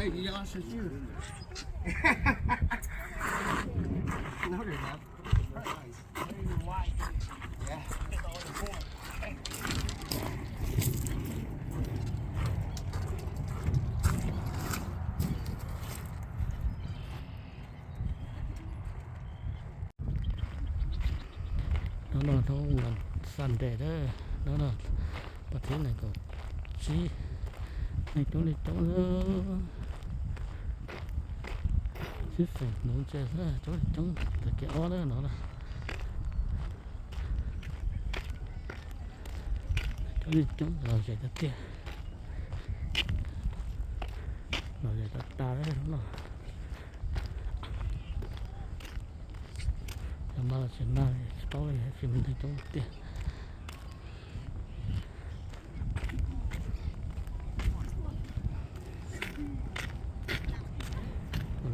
Hey, y'all should shoot. No, they're not. Yeah. Hnub no hnub Sunday na, hnub no pas thib nees nkaum tsib, neeg coob li coob, xib fwb nuv ntses xwb coob li coob, tag kis ob na no na. Coob li coob, lom zem tiag tiag, lom zem tas tas li no. Yog mag los tsis mag tsis paub li, tsis muaj neeg coob tiag.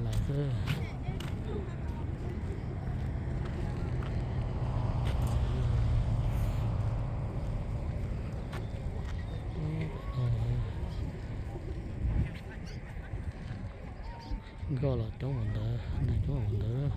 Lawm xwb. Nkoj los coob ua ntawd, neeg coob ua ntawd.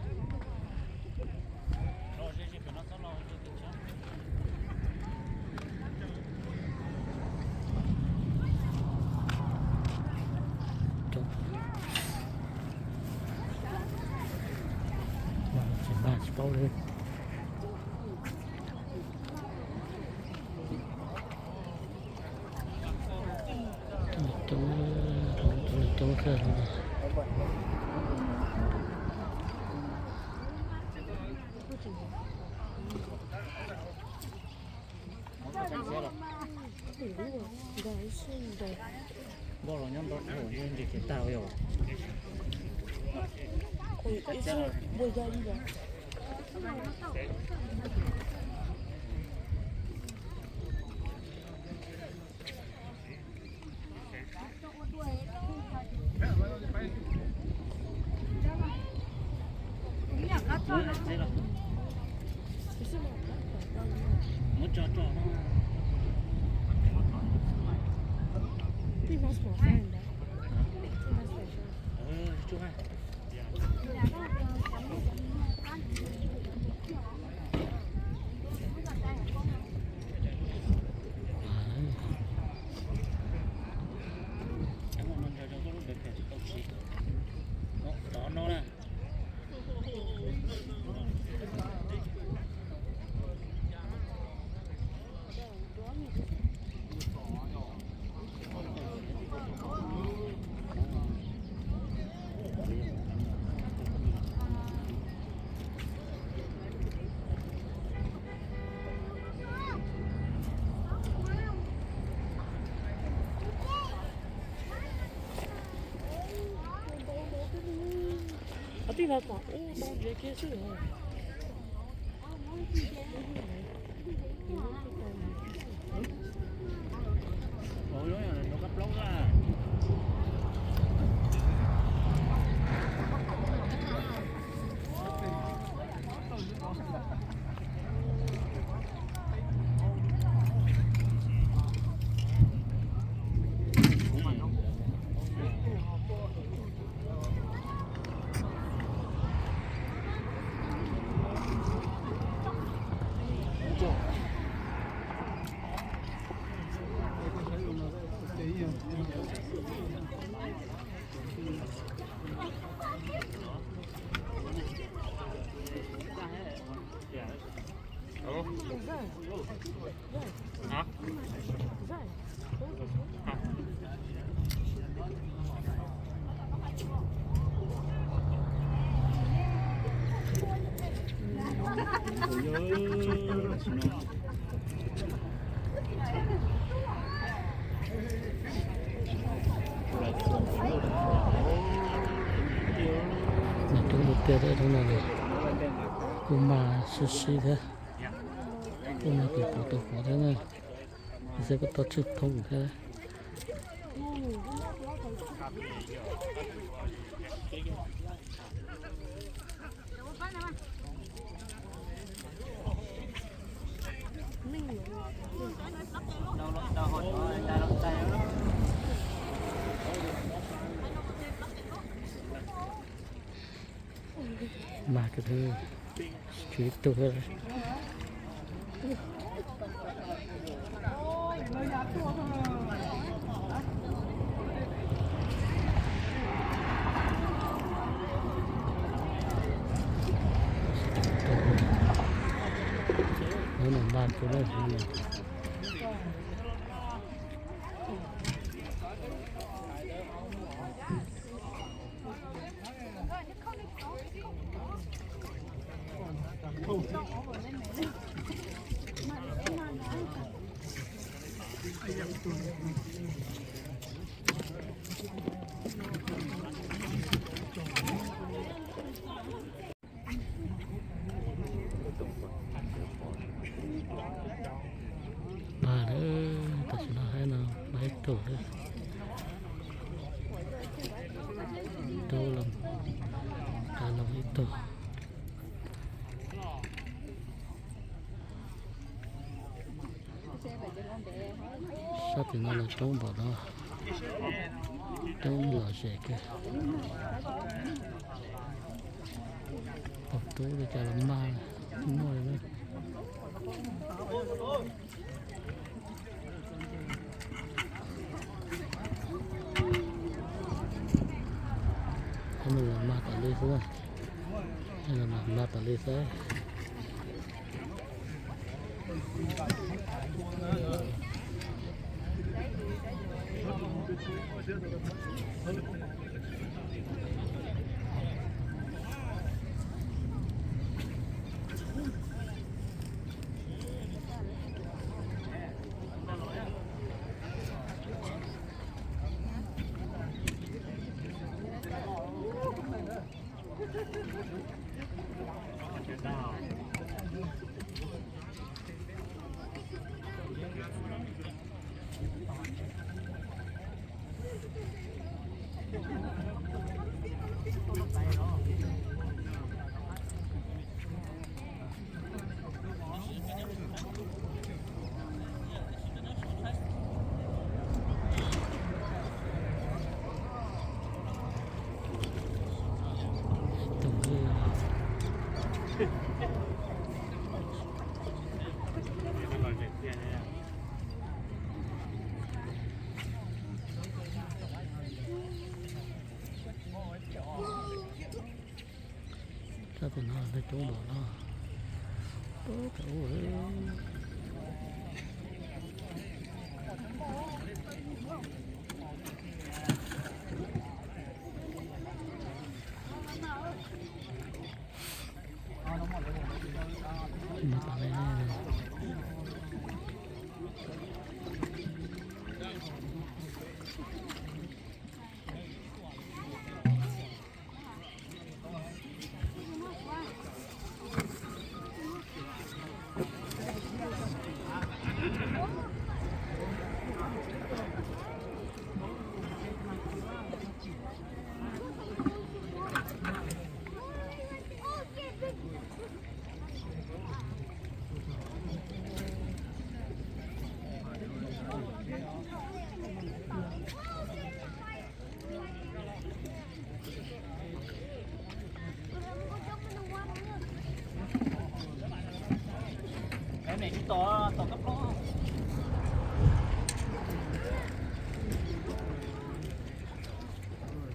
Tsis mag tsis paub li. Coob, coob, coob xwb. Nkoj los nyob ntau dhau, ntses khiav tag yog. Muab tso tso. Qhov twg los tom ub tau ntsev kiag xwb. Coob tiag tiag, hnub no kuj mag sib sib thiab, kuj mag tus qhuav tus qhuav thiab na, xwb kuj tau tswj thoob thiab. Mag kawg, tshuav ib tug. Hnub no mag kawg na. Mag lawm, tam sim no haib no mag ib tug xwb. Rub los, qab los ib tug. Sab tim no los coob npaum no, coob lom zem kawg. Tus tub li cas los mag, muaj li na. Hnub no los mag tas li xwb, los mag tas li xwb. Sab tim no lawv coob npaum no.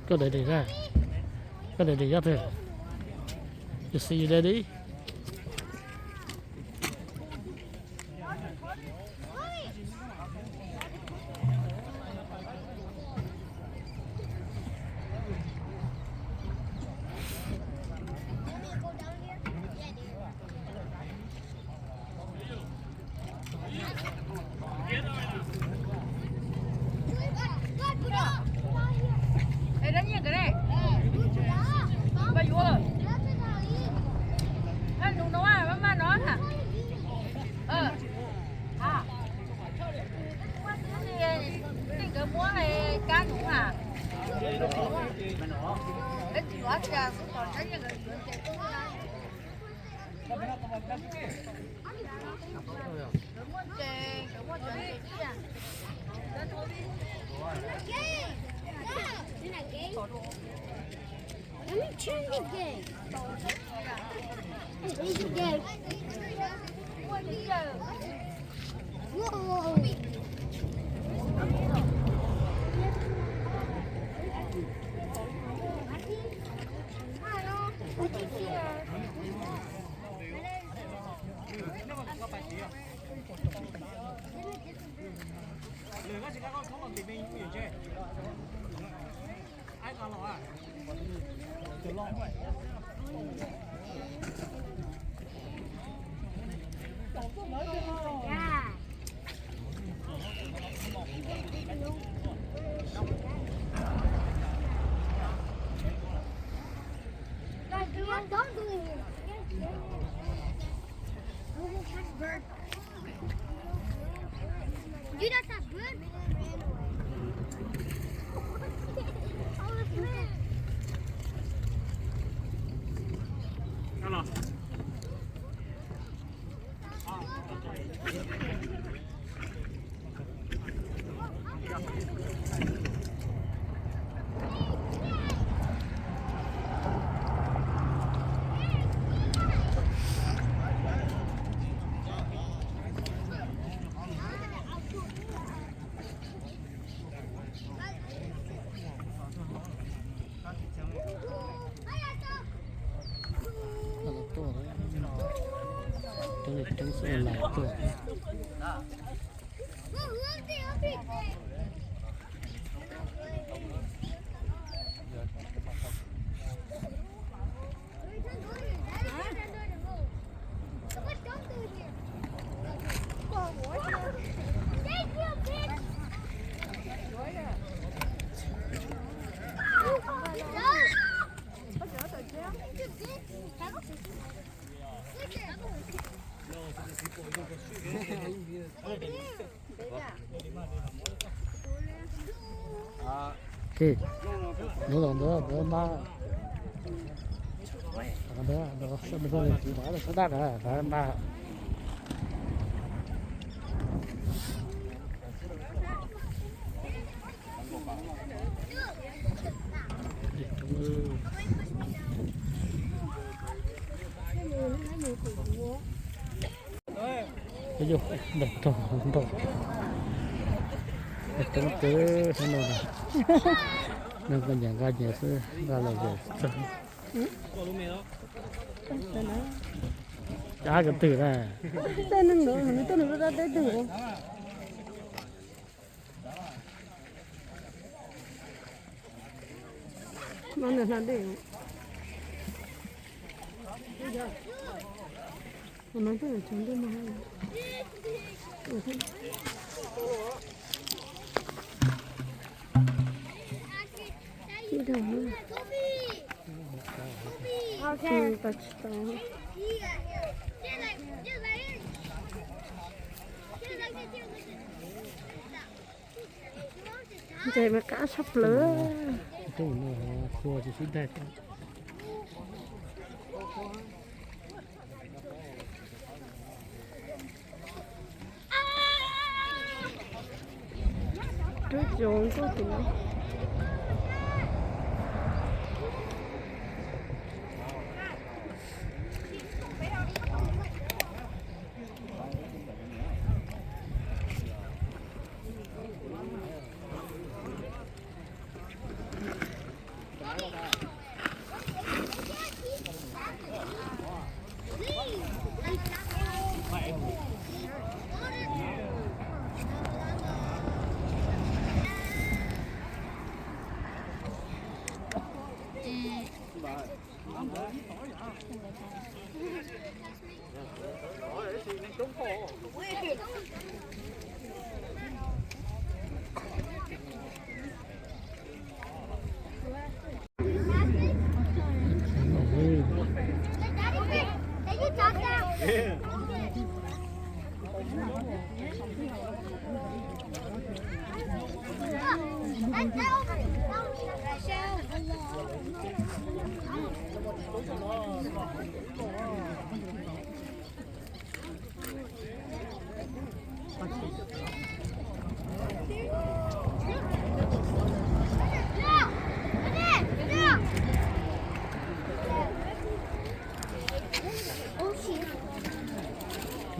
Koj daddy na, koj daddy nyob twg? You see your daddy? Nkawd muab kab nuv na. Peb tsis yuav tias kuv tom saib nkawd yuav ces kuv muab ces nkawd muab cov ces tiag. It's a game. It's a game. Whoa. You don't have good? Hnub no ntawd ntawd mas ntawd sab daj ntawd mas Yog npawg tog nrog coob coob no, neeg nqa nyias nqa nyias xwb, nqa los zaum txog. Cab ko twg na? Tej neeg ntawd nws tuaj nws lub dab teb twg? Mas nws hla dej. Mas twb tsaus ntuj mas. Ib dag na. Tau tsis tau. Ntses mas qab tshaj plaws. Tus no tua tsis sib daig. Rub cov nkauj tim no.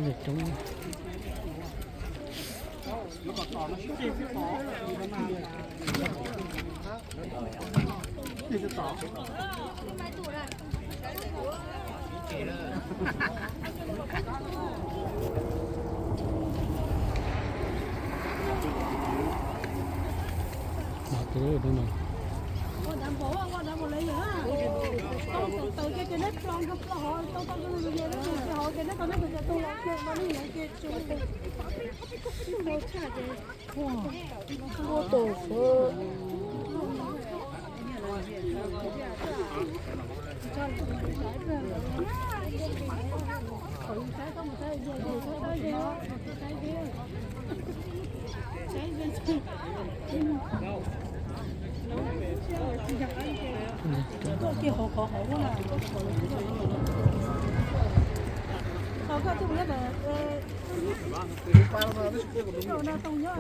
Coob.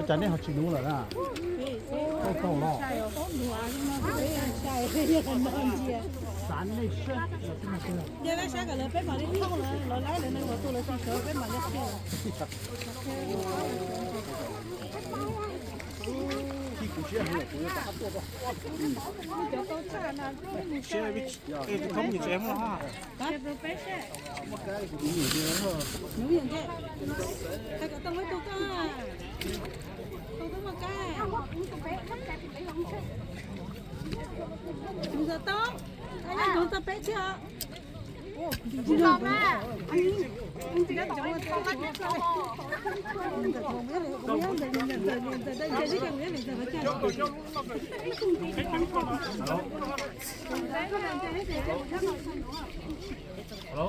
Cas nej ho tsis hnub lawm na? Tau tau los. Xav nej sab. Ces peb sab kom lawv peb mam li thooj lawv, lawv laib lawv neeg los tus lawv tsis sawv peb mam li qhia. Rau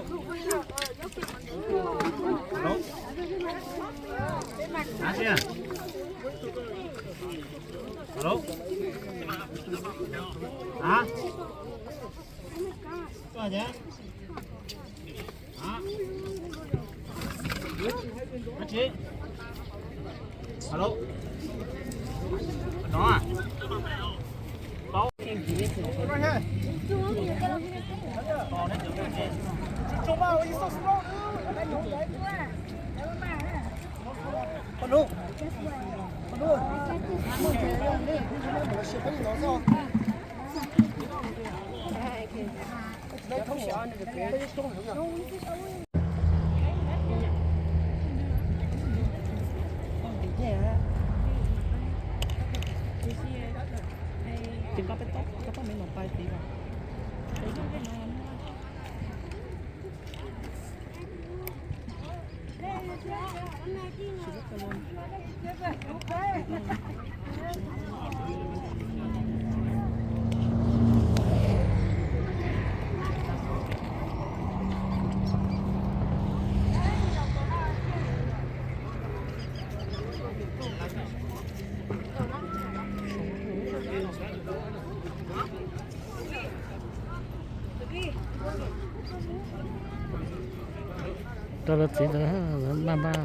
lawv txiv ntawd lawv npaj npaj.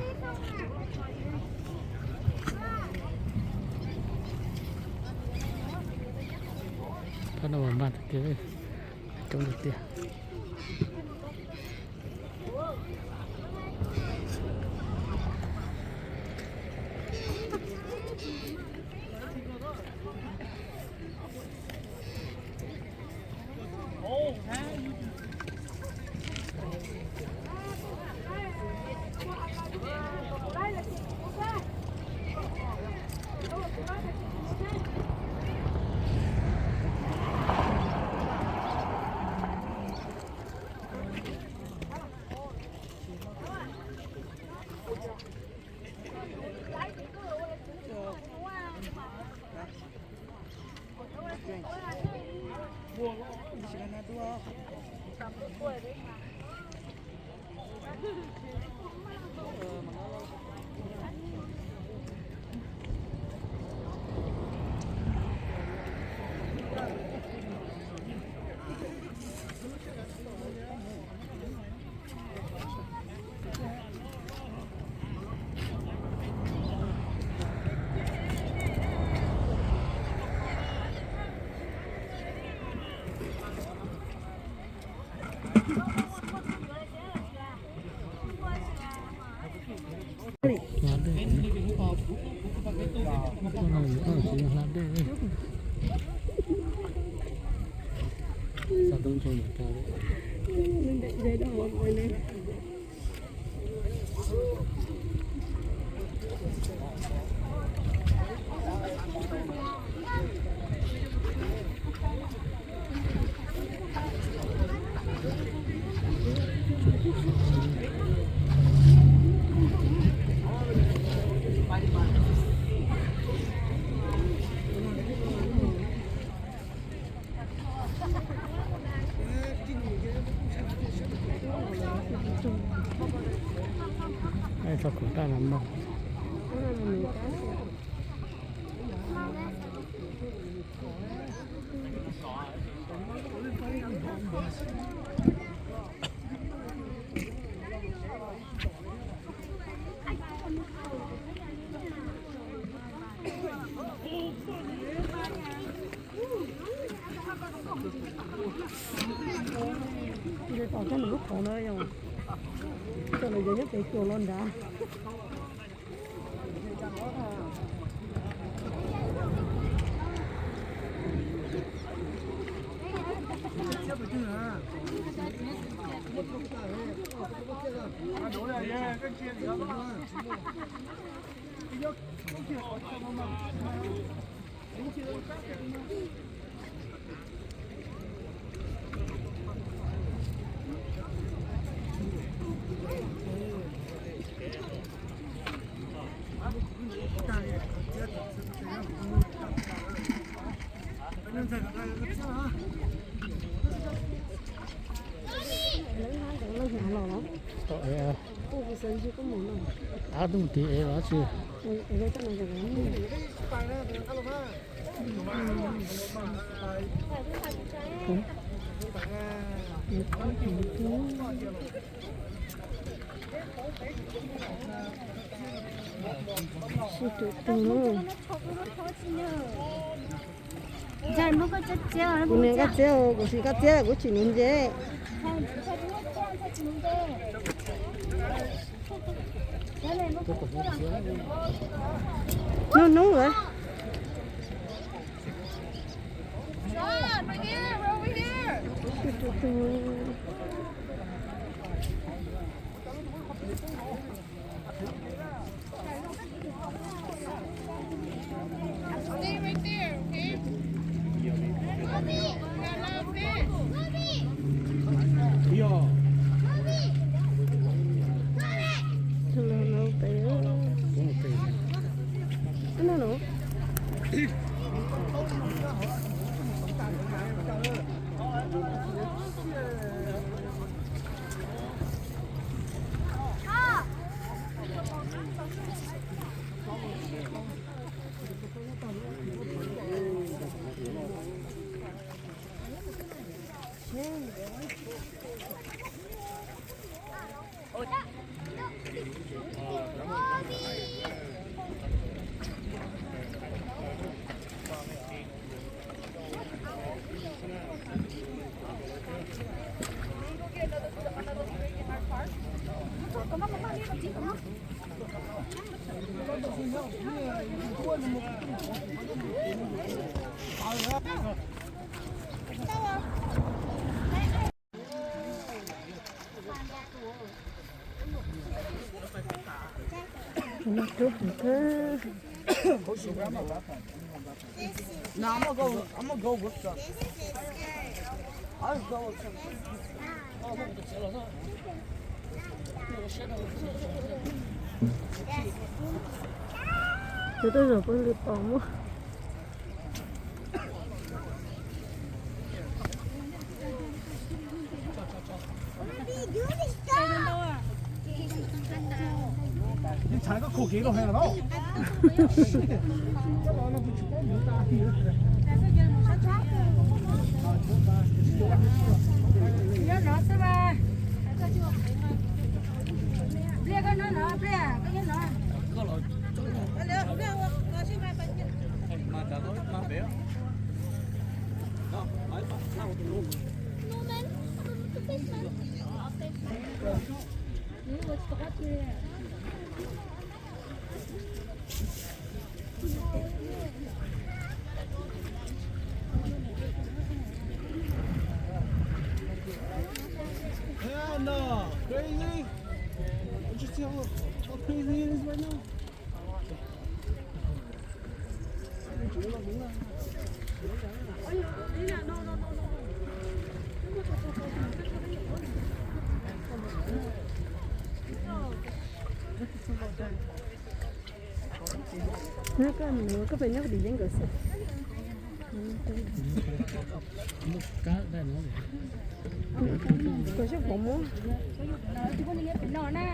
Phab no mas npaj tiag tiag, coob tiag tiag. Ua no yus ua tsis yog hla dej. Xa tub ntsuag mus rau. Txog kuv taj no npog. Tom koj nws lub qhov no yog, coj nws yog nyob pem tuas los nrad. Ab, twb mus tiv ev los tsis. Sib tw tug. Kuv niam koj txiab, kuv sim koj txiab kuv tsis nuv ntses. Hnub hnub lawm. Tus tuaj zaum pw lwm pom muaj. Crazy. What you see how, how crazy it is right now? Koj pem nyob dim yeeb nkawd xwb. Koj xyov pom muab. No na.